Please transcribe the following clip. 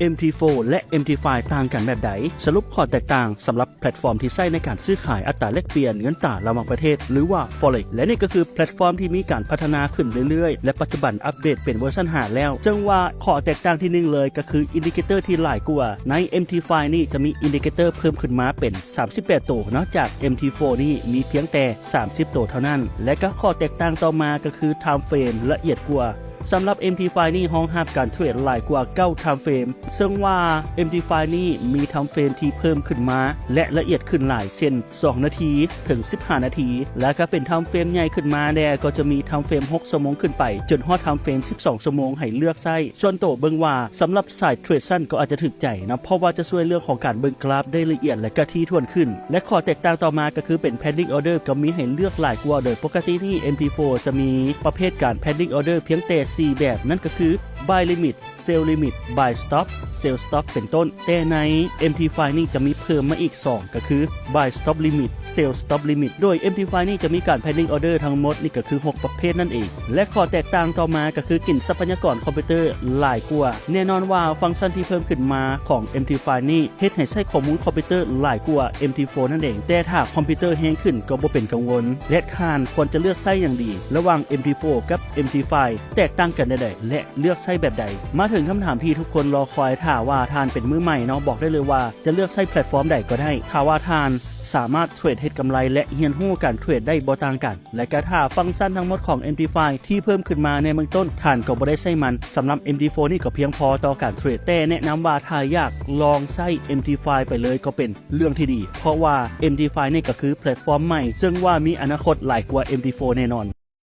MT four ແລະ MT five ຕ່າງກັນແບບໃດ? ສະຫຼຸບຂໍ້ແຕກຕ່າງສຳລັບແພລດຟອມທີ່ໃຊ້ໃນການຊື້ຂາຍອັດຕາແລກປ່ຽນເງິນຕາລະຫວ່າງປະເທດ ຫຼືວ່າ Forex ແລະນີ້ກໍຄືແພລດຟອມທີ່ມີການພັດທະນາຂຶ້ນເລື້ອຍໆ ແລະປັດຈຸບັນອັບເດດເປັນເວີຊັນຫ້າແລ້ວ. ເຊິ່ງວ່າຂໍ້ແຕກຕ່າງທີໜຶ່ງເລີຍກໍຄືອິນດິເຄເຕີທີ່ຫຼາຍກວ່າ. ໃນ MT five ນີ້ຈະມີອິນດິເຄເຕີເພີ່ມຂຶ້ນມາເປັນ ສາມສິບແປດໂຕເນາະ ຈາກ MT four ນີ້ມີພຽງແຕ່ ສາມສິບໂຕເທົ່ານັ້ນ ແລະກໍຂໍ້ແຕກຕ່າງຕໍ່ມາກໍຄື Time Frame ລະອຽດກວ່າ. ສຳລັບ MT five ນີ້ຮອງຮັບການເທຣດຫຼາຍກວ່າ ເກົ້າ Time Frame ເຊິ່ງວ່າ MT five ນີ້ມີ Time Frame ທີ່ເພີ່ມຂຶ້ນມາ ແລະລະອຽດຂຶ້ນຫຼາຍ ເຊັ່ນ ສອງນາທີ ເຖິງ ສິບຫ້ານາທີ ແລະກໍເປັນ Time Frame ໃຫຍ່ຂຶ້ນມາແດ່ ກໍຈະມີ Time Frame ຫົກຊົ່ວໂມງຂຶ້ນໄປ ຈົນຮອດ Time Frame ສິບສອງຊົ່ວໂມງໃຫ້ເລືອກໃຊ້. ສ່ວນໂຕເບິ່ງວ່າ ສຳລັບສາຍເທຣດສັ້ນກໍອາດຈະຖືກໃຈເນາະ ເພາະວ່າຈະຊ່ວຍເລື່ອງຂອງການເບິ່ງກຣາຟໄດ້ລະອຽດ ແລະກະຖີ່ຖ້ວນຂຶ້ນ. ແລະຂໍ້ແຕກຕ່າງຕໍ່ມາກໍຄືເປັນ Pending Order ກໍມີໃຫ້ເລືອກຫຼາຍກວ່າ. ໂດຍປົກກະຕິນີ້ MT four ຈະມີປະເພດການ Pending Order ພຽງແຕ່ສີ່ແບບ ນັ້ນກໍຄື Buy Limit, Sell Limit, Buy Stop, Sell Stop ເປັນຕົ້ນ. ແຕ່ໃນ MT five ນີ້ຈະມີເພີ່ມມາອີກສອງ ກໍຄື Buy Stop Limit, Sell Stop Limit. ໂດຍ MT five ນີ້ຈະມີການ Pending Order ທັງໝົດນີ້ກໍຄືຫົກປະເພດນັ້ນເອງ. ແລະຂໍ້ແຕກຕ່າງຕໍ່ມາກໍຄືກິນຊັບພະຍາກອນຄອມພິວເຕີຫຼາຍກວ່າ. ແນ່ນອນວ່າຟັງຊັນທີ່ເພີ່ມຂຶ້ນມາຂອງ MT five ນີ້ເຮັດໃຫ້ໃຊ້ຂໍ້ມູນຄອມພິວເຕີຫຼາຍກວ່າ MT four ນັ້ນເອງ. ແຕ່ຖ້າຄອມພິວເຕີແຮງຂຶ້ນກໍບໍ່ເປັນກັງວົນ ແລະທ່ານຄວນຈະເລືອກໃຊ້ຢ່າງດີ ລະຫວ່າງ MT four ກັບ MT five ແຕກຕ່າງກັນແນວໃດ ແລະເລືອກໃຊ້ແບບໃດ? ມາເຖິງຄຳຖາມທີ່ທຸກຄົນລໍຄອຍ ຖ້າວ່າທ່ານເປັນມືໃໝ່ເນາະ ບອກໄດ້ເລີຍວ່າຈະເລືອກໃຊ້ແພລດຟອມໃດກໍໄດ້ ຖ້າວ່າທ່ານສາມາດເທຣດເຮັດກຳໄລ ແລະຮຽນຮູ້ການເທຣດໄດ້ບໍ່ຕ່າງກັນ. ແລະກະຖ້າຟັງຊັນທັງໝົດຂອງ MT five ທີ່ເພີ່ມຂຶ້ນມາໃນເບື້ອງຕົ້ນ ທ່ານກໍບໍ່ໄດ້ໃຊ້ມັນ. ສຳລັບ MT four ນີ້ກໍພຽງພໍຕໍ່ການເທຣດ ແຕ່ແນະນຳວ່າຖ້າຢາກລອງໃຊ້ MT five ໄປເລີຍກໍເປັນເລື່ອງທີ່ດີ ເພາະວ່າ MT five ນີ້ກໍຄືແພລດຟອມໃໝ່ ເຊິ່ງວ່າມີອະນາຄົດຫຼາຍກວ່າ MT four ແນ່ນອນ.